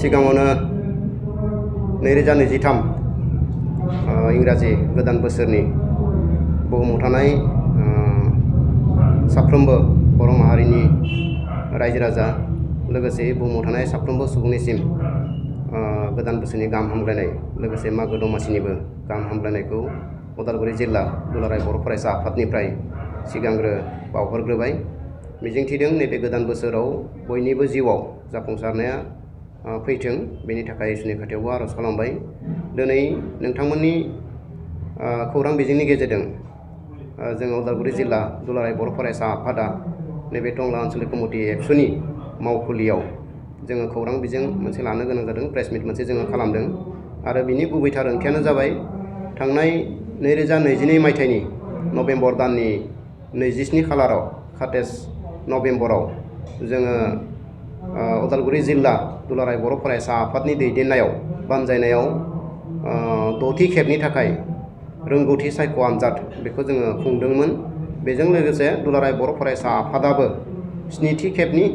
सिगाङावनो 2023 इंराजि गोदान बोसोरनि बुहुमाव थानाय साफ्रोमबो बर' माहारिनि रायजो राजा लोगोसे बुहुमाव थानाय साफ्रोमबो सुबुंनिसिम गोदान बोसोरनि गाहाम हामलायनाय लोगोसे मागो दमासिनिबो गाहाम हामलायनायखौ उदालगुरि जिल्ला दुलाराय बर' फरायसा आफादनिफ्राय सिगांग्रो बावहरग्रोबाय। मिजिंथिदों नैबे गोदान बोसोराव बयनिबो जिउआव जाफुंसारनाया फैथों, बेनि थाखाय इसोरनि खाथियावबो आरज खालामबाय। दिनै नोंथांमोननि खौरां बिजोंनि गेजेरजों जोङो उदालगुरि जिल्ला दुलाराय बर' फरायसा आफादा नैबे टंला आनसलिक कमिटि एबसुनि मावखुलियाव जोङो खौरां बिजों मोनसे लानो गोनां जादों, प्रेस मिट मोनसे जोङो खालामदों। आरो बिनि गुबैथार ओंथियानो जाबाय थांनाय 2022 मायथाइनि नभेम्बर दाननि 27 खालाराव 27 नभेम्बराव जोङो उदालगुरि जिल्ला दुलाराय बर' फरायसा आफादनि दैदेननायाव बानजायनायाव 6थि खेबनि थाखाय रोंगौथि सायख' आनजाद बेखौ जोङो खुंदोंमोन। बेजों लोगोसे दुलाराय बर' फरायसा आफादाबो 7थि खेबनि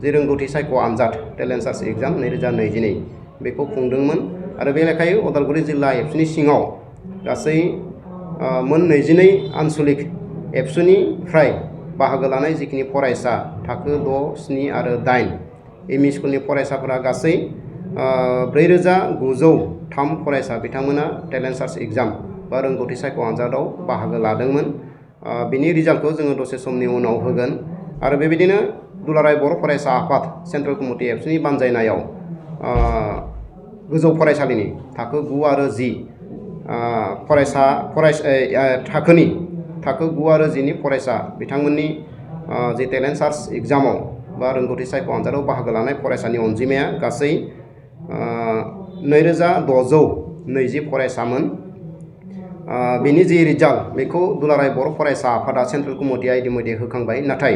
जे रोंगौथि सायख' आनजाद टेलेन्ट सार्च एग्जाम 2022 बेखौ खुंदोंमोन। आरो बे लेखायै उदालगुरि जिल्ला एबसुनि सिङाव गासै मोन 22 आनसलिक एबसुनिफ्राय बाहागो लानाय जिखिनि फरायसा थाखो 6, 7 आरो 8 एम इ स्कुलनि फरायसाफोरा गासै 4903 फरायसा बिथांमोना टेलेन्ट सार्च एग्जाम बा रोंगौथि सायख' आनजादाव बाहागो लादोंमोन। बिनि रिजाल्टखौ जोङो दसे समनि उनाव होगोन। आरो बेबायदिनो दुलाराय बर' फरायसा आफाद सेन्ट्रेल कमिटि एबसुनि बानजायनायाव गोजौ फरायसालिनि थाखो 9 आरो 10 थाखोनि थाखो 9 आरो 10नि फरायसा बिथांमोननि जे टेलेन्ट सार्च एग्जामाव बा रोंगौथि सायख' आनजादाव बाहागो लानाय फरायसानि अनजिमाया गासै 2620 फरायसामोन। बेनि जे रिजाल्ट बेखौ दुलाराय बर' फरायसा आफादा सेन्ट्रेल कमिटिया इतिमধ্যे होखांबाय। नाथाय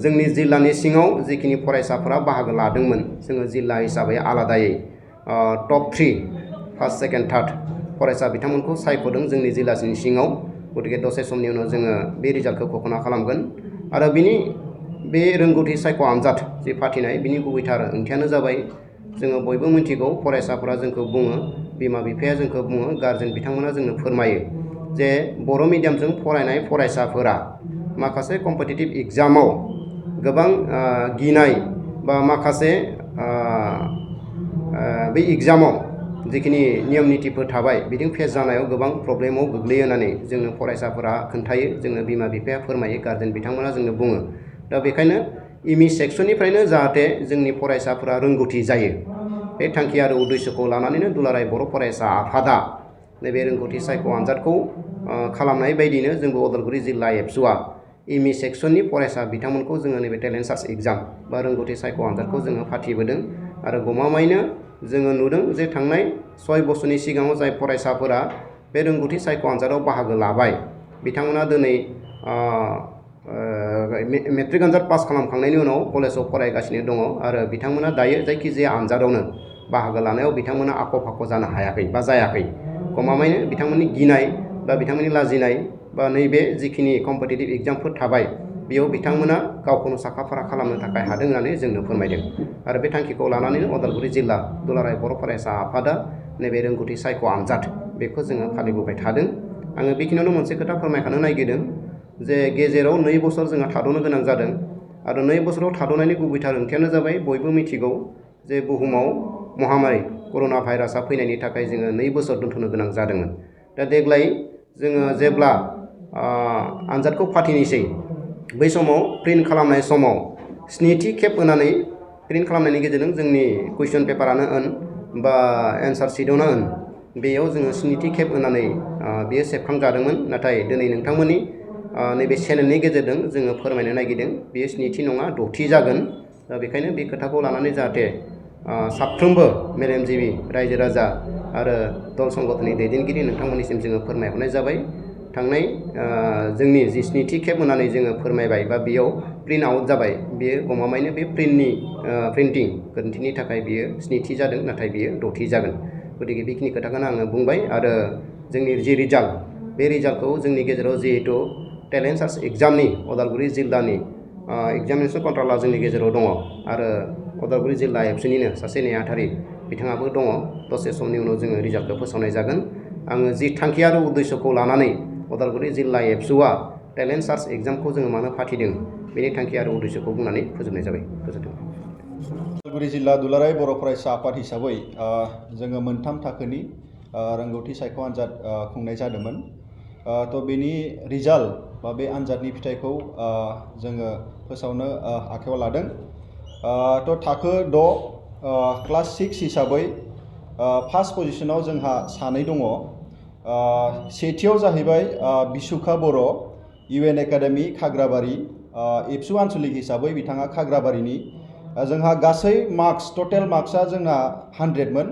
जोंनि जिल्लानि सिङाव जिखिनि फरायसाफोरा बाहागो लादोंमोन, जोङो जिल्ला हिसाबै आलादायै टप 3 फार्स्ट, सेकेन्ड, थार्ड फरायसा बिथांमोनखौ सायख'दों जोंनि जिल्लानि सिङाव। गतिके दसे समनि उनाव जोङो बे रिजाल्टखौ घोषणा खालामगोन। आरो बे रोंगौथि सायख' आनजाद जे फाथिनाय बिनि गुबैथार ओंथियानो जाबाय जोङो बयबो मिथिगौ, फरायसाफोरा जोंखौ बुङो, बिमा बिफाया जोंखौ बुङो, गार्जेन बिथांमोना जोंनो फोरमायो जे बर' मिडियामजों फरायनाय फरायसाफोरा माखासे कम्पिटिटिभ एग्जामाव गोबां गिनाय बा माखासे बे एग्जामाव जिखिनि नियम नितिफोर थाबाय बिदि फेस जानायाव गोबां प्रब्लेमाव गोग्लैयो होननानै जोंनो फरायसाफोरा खोन्थायो, जोंनो बिमा बिफाया फोरमायो, गार्जेन बिथांमोना जोंनो बुङो। दा बेखायनो एम इ सेक्सननिफ्रायनो जाहाथे जोंनि फरायसाफोरा रोंगौथि जायो, बे थांखि आरो उद्देश्यखौ लानानैनो दुलाराय बर' फरायसा आफादा नैबे रोंगौथि सायख' आनजादखौ खालामनाय बायदिनो जोंबो उदालगुरि जिल्ला एबसुआ एम इ सेक्सननि फरायसा बिथांमोनखौ जोङो नैबे टेलेन्ट सार्च एग्जाम बा रोंगौथि सायख' आनजादखौ जोङो फाथिबोदों। आरो गमामायैनो जोङो नुदों जे थांनाय 6 बोसोरनि सिगाङाव जाय फरायसाफोरा बे रोंगौथि सायख' आनजादाव बाहागो लाबाय, बिथांमोना दिनै मेट्रिक आनजाद पास खालामखांनायनि उनाव कलेजाव फरायगासिनो दङ। आरो बिथांमोना दायो जायखिजाया आनजादावनो बाहागो लानायाव बिथांमोना आख' फाख' जानो हायाखै बा जायाखै। गमामायैनो बिथांमोननि गिनाय बा बिथांमोननि लाजिनाय बा नैबे जिखिनि कम्पिटिटिभ एग्जामफोर थाबाय बेयाव बिथांमोना गावखौनो साखा-फारा खालामनो थाखाय हादों होननानै जोंनो फोरमायदों। आरो बे थांखिखौ लानानैनो उदालगुरि जिल्ला दुलाराय बर' फरायसा आफादा नैबे रोंगौथि सायख' आनजाद बेखौ जोङो फालिबोबाय थादों। आङो बेखिनियावनो मोनसे खोथा फोरमायखानो नागिरदों जे गेजेराव 2 बोसोर जोंहा थाद'नो गोनां जादों। आरो 2 बोसोराव थाद'नायनि गुबैथार ओंथियानो जाबाय बयबो मिथिगौ जे बुहुमाव महामारि कर'ना भाइरासआ फैनायनि थाखाय जोङो 2 बोसोर दोनथ'नो गोनां जादोंमोन। दा देग्लाय जोङो जेब्ला आनजादखौ फाथिनोसै, बै समाव प्रिन्ट खालामनाय समाव 7थि खेब होनानै प्रिन्ट खालामनायनि गेजेरजों जोंनि कुइसन पेपारानो होन बा एन्सार शीटआवनो होन, बेयाव जोङो 7थि खेब होनानै बेयो सेबखांजादोंमोन। नाथाय दिनै नोंथांमोननि नैबे चेनेलनि गेजेरजों जोङो फोरमायनो नागिरदों बेयो 7थि नङा 6थि जागोन। दा बेखायनो बे खोथाखौ लानानै जाहाथे साफ्रोमबो मेलेमजिबि रायजो राजा आरो दल संगठननि दैदेनगिरि नोंथांमोननिसिम जोङो फोरमायहरनाय जाबाय। थांनाय जोंनि जि 7थि खेब होनानै जोङो फोरमायबाय बा बेयाव प्रिन्ट आउट जाबाय, बेयो गमामायैनो बे प्रिन्टिं गोरोन्थिनि थाखाय बियो 7थि जादों, नाथाय बियो 6थि जागोन। गतिके बेखिनि खोथाखौनो आङो बुंबाय। आरो जोंनि जि रिजाल्ट, बे रिजाल्टखौ जोंनि गेजेराव जिहेतु टेलेन्ट सार्च एग्जामनि उदालगुरि जिल्लानि एग्जामिनेसन कन्ट्रलार जोंनि गेजेराव दङ आरो उदालगुरि जिल्ला एबसुनिनो सासे नेहाथारि बिथाङाबो दङ। दसे समनि उनाव जोङो रिजाल्टखौ फोसावनाय जागोन। आङो जि थांखि आरो उद्देश्यखौ लानानै उदालगुरि जिल्ला एबसुआ टेलेन्ट सार्च एग्जामखौ जोङो मानो फाथिदों बेनि थांखि आरो उद्देश्यखौ बुंनानै फोजोबनाय जाबाय। गोजोन्थों। उदालगुरि जिल्ला दुलाराय बर' फरायसा आफाद हिसाबै जोङो मोनथाम थाखोनि रोंगौथि सायख' आनजाद खुंनाय जादोंमोन। थ' बेनि रिजाल्ट बा बे आनजादनि फिथाइखौ जोङो फोसावनो आखायाव लादों। थ' थाखो 6 क्लास 6 हिसाबै फार्स्ट पजिशनाव जोंहा सानै दङ। सेथियाव जाहैबाय बिसुखा बर' UN एकाडेमि खाग्राबारि, एबसु आनसलिक हिसाबै बिथाङा खाग्राबारिनि। जोंहा गासै मार्क्स टटेल मार्क्सआ जोंना 100मोन।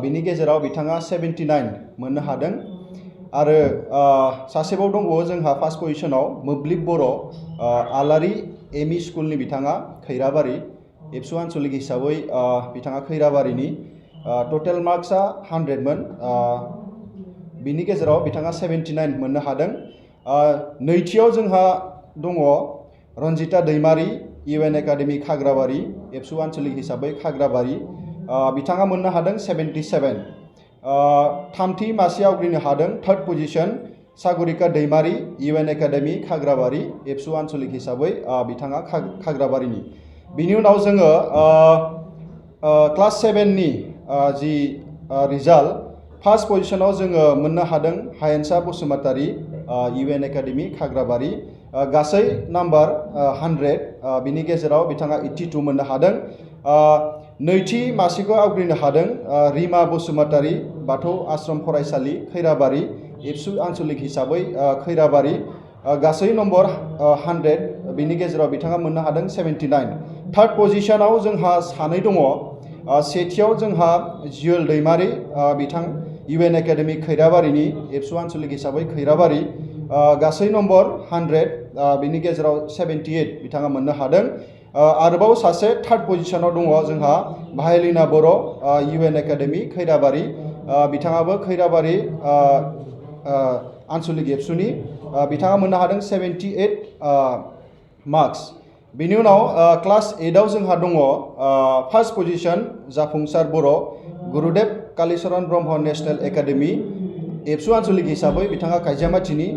बिनि गेजेराव बिथाङा 79 मोननो हादों। आरो सासेबाव दंबावो जोंहा फार्स्ट पजिशनाव मोब्लिब बर' आलारि एमइ स्कुलनि बिथाङा खैराबारि, एबसु आनसलिक हिसाबै बिथाङा खैराबारिनि। टटेल मार्क्सआ 100मोन। बिनि गेजेराव बिथाङा 79 मोननो हादों। नैथियाव जोंहा दङ रन्जिता दैमारि, UN एकाडेमि खाग्राबारि, एबसु आनसलिक हिसाबै खाग्राबारि। बिथाङा मोननो हादों 77। थामथि मासि आवग्रिनो हादों थार्ड पजिशन सागरिका दैमारि, UN एकाडेमि खाग्राबारि, एबसु आनसलिक हिसाबै बिथाङा खाग्राबारिनि। बिनि उनाव जोङो क्लास 7नि जि रिजाल्ट फार्स्ट पजिशनाव जोङो मोननो हादों हायेनसा बसुमतारी, UN एकाडेमि खाग्राबारि। गासै नाम्बार 100। बिनि गेजेराव बिथाङा 82 मोननो हादों। नैथि मासिखौ आवग्रिनो हादों रिमा बसुमतारी, बाथौ आश्रम फरायसालि खैराबारि, एबसु आनसलिक हिसाबै खैराबारि। गासै नम्बर 100। बिनि गेजेराव बिथाङा मोननो हादों 79। थार्ड पजिशनाव जोंहा सानै दङ। सेथियाव जोंहा जियुल दैमारि, बिथां UN एकाडेमि खैराबारिनि, एबसु आनसलिक हिसाबै खैराबारि। गासै नम्बर 100। बिनि गेजेराव 78 बिथाङा मोननो हादों। आरोबाव सासे थार्ड पजिशनाव दङ जोंहा भायलिना बर', UN एकाडेमि खैराबारि। बिथाङाबो खैराबारि आनसलिक एबसुनि। बिथाङा मोननो हादों 78 मार्क्स। बिनि उनाव क्लास 8आव जोंहा दङ फार्स्ट पजिशन जाफुंसार बर', गुरुदेब कालिचरन ब्रह्म नेशनेल एकाडेमि, एबसु आनसलिक हिसाबै बिथाङा काइजामाथिनि।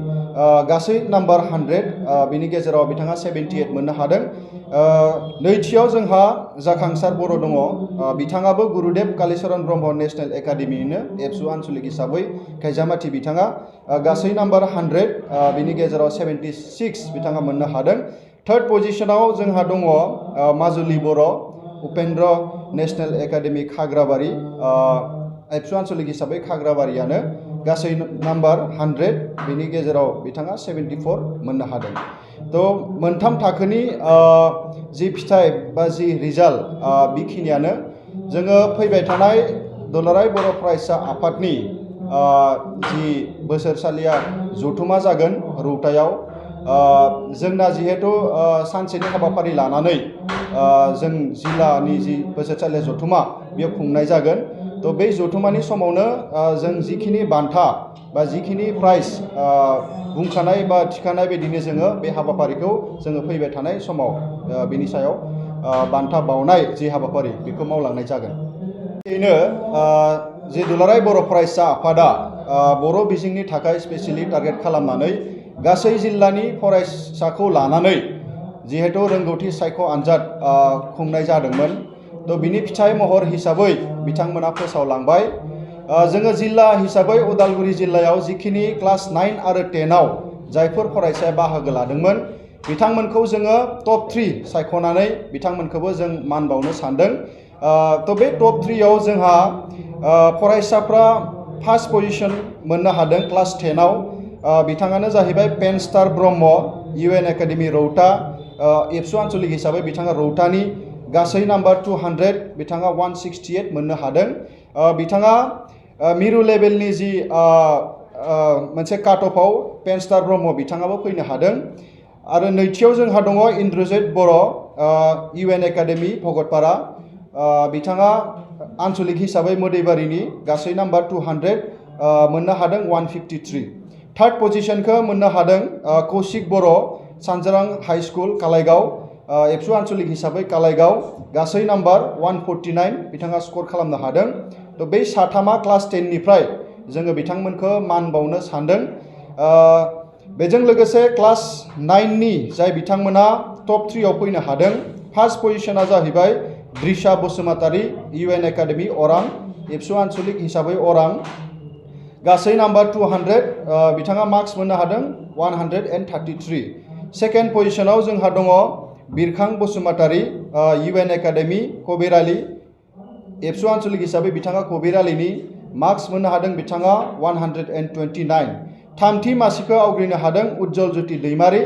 गासै नाम्बार 100। बिनि गेजेराव बिथाङा 78 मोननो हादों। नैथियाव जोंहा जाखांसार बर' दङ। बिथाङाबो गुरुदेब कालिचरन ब्रह्म नेशनेल एकाडेमिनिनो, एबसु आनसलिक हिसाबै काइजामाथि बिथाङा। गासै नाम्बार 100। बिनि गेजेराव 76 बिथाङा मोननो हादों। थार्ड पजिशनाव जोंहा दङ माजुलि बर', उपेन्द्र नेशनेल एकाडेमि खाग्राबारि, एबसु आनसलिक हिसाबै खाग्राबारियानो। गासै नाम्बार 100। बिनि गेजेराव बिथाङा 74 मोननो हादों। थ' मोनथाम थाखोनि जि फिथाइ बा जि रिजाल्ट बेखिनियानो। जोङो फैबाय थानाय दुलाराय बर' फरायसा आफादनि जि बोसोरसालिया जथुमा जागोन रौतायाव। जोंना जिहेतु सानसेनि हाबाफारि लानानै जों जिल्लानि जि बोसोरसालिया जथुमा बेयाव खुंनाय जागोन। थ' बे जथुमानि समावनो जों जिखिनि बान्था बा जिखिनि प्राइज बुंखानाय बा थिखानाय बायदिनो जोङो बे हाबाफारिखौ जोङो फैबाय थानाय समाव बिनि सायाव बान्था बावनाय जि हाबाफारि बेखौ मावलांनाय जागोन। बेनो जे दुलाराय बर' फरायसा आफादा बर' बिजोंनि थाखाय स्पेसियेलि टारगेट खालामनानै गासै जिल्लानि फरायसाखौ लानानै जिहेतु रोंगौथि सायख' आनजाद खुंनाय जादोंमोन। थ' बिनि फिथाइ महर हिसाबै बिथांमोना फोसावलांबाय। जोङो जिल्ला हिसाबै उदालगुरि जिल्लायाव जिखिनि क्लास 9 आरो 10आव जायफोर फरायसाया बाहागो लादोंमोन बिथांमोनखौ जोङो टप 3 सायख'नानै बिथांमोनखौबो जों मान बावनो सानदों। थ' बे टप 3आव जोंहा फरायसाफ्रा फार्स्ट पजिशन मोननो हादों क्लास 10आव। बिथाङानो जाहैबाय पेनस्टार ब्रह्म, UN एकाडेमि रौता, एबसु आनसलिक हिसाबै बिथाङा रौतानि। गासै नाम्बार 200। बिथाङा 168 मोननो हादों। बिथाङा मिरु लेभेलनि जि मोनसे काट अफआव पेनस्टार ब्रह्म बिथाङाबो फैनो हादों। आरो नैथियाव जोंहा दङ इन्द्रजित बर', UN एकाडेमि भगतपारा। बिथाङा आनसलिक हिसाबै मोदैबारिनि। गासै नाम्बार 200 मोननो हादों 153। थार्ड पजिशनखौ मोननो हादों कौशिक बर', सानजारां हाइ स्कुल कालाइगाव। एबसु आनसलिक हिसाबै कालाइगाव गासै नाम्बार 149 बिथाङा स्कर खालामनो हादों। थ' बै साथामा क्लास 10 निफ्राय जोङो बिथांमोनखौ मान बावनो सानदों। बेजों लोगोसे क्लास 9 नि जाय बिथांमोना टप 3 आव फैनो हादों। फार्स्ट पजिशना जाहैबाय द्रिशा बसुमतारी UN एकाडेमी अरां एबसु आनसलिक हिसाबै अरां गासै नाम्बार 200 बिथाङा मार्क्स मोननो हादों 133। सेकेन्ड पजिशनाव जोंहा दङ बिरखां बसुमतारी UN एकाडेमी कबिराली एबसु आनसलिक हिसाबै बिथाङा कबिरालीनि मार्क्स मोननो हादों बिथाङा 129। थामथि मासिखौ आवग्रिनो हादों उज्जवल ज्योति दैमारी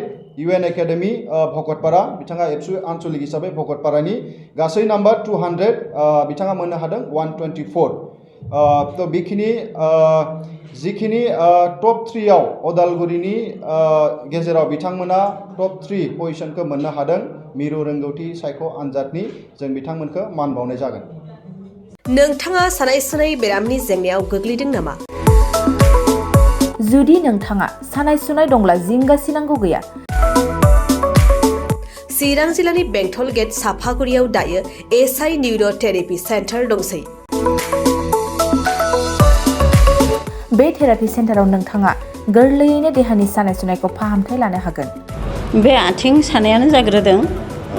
UN एकाडेमी भकतपारा बिथाङा एबसु आनसलिक हिसाबै भकतपारानि गासै नाम्बार 200 बिथाङा मोननो हादों 124। थ' बेखिनि जिखिनि टप 3 आव अदालगुरिनि गेजेराव बिथांमोना टप 3 पजिशनखौ मोननो हादों मिरु रोंगौथि सायख' आनजादनि जों बिथांमोनखौ मान बावनाय जागोन। नोंथाङा सानाय सुनाय बेरामनि जेंनायाव गोग्लैदों नामा? जुदि नोंथाङा सानाय सुनाय दंब्ला जिंगा सिनांगौ गैया। चिरां जिल्लानि बेंटल गेट साफागुरियाव दायो SI निउर'थेरापि सेन्टार दंसै। बे थेरापि सेन्टाराव नोंथाङा गोरलैयैनो देहानि सानाय सुनायखौ फाहामथाय लानो हागोन। बे आथिं सानायानो जाग्रोदों,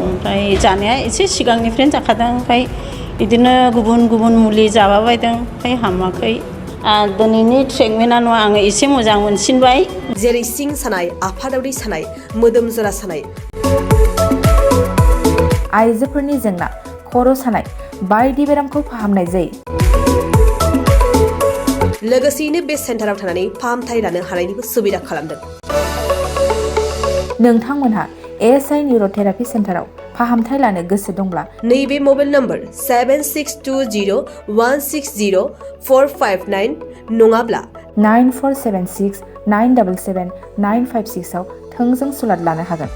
ओमफ्राय जानाया एसे सिगांनिफ्रायनो जाखादों, ओमफ्राय बिदिनो गुबुन गुबुन मुलि जाबाबायदों, ओमफ्राय हामाखै। दिनैनि ट्रिटमेन्टआ आङो एसे मोजां मोनसिनबाय। जेरै सिं सानाय, आफादावदै सानाय, मोदोम जरा सानाय, आइजोफोरनि जेंना, खर' सानाय बायदि बेरामखौ फाहामनाय जायो। लोगोसेयैनो बे सेन्टाराव थानानै फाहामथाय लानो हानायनिबो सुबिदा खालामदों। नोंथांमोनहा SI निउर'थेरापि सेन्टाराव फाहामथाय लानो गोसो दंब्ला नैबे मबाइल नम्बर 7620160459 नङाब्ला 9476977956 आव थोंजों सुलाद लानो हागोन।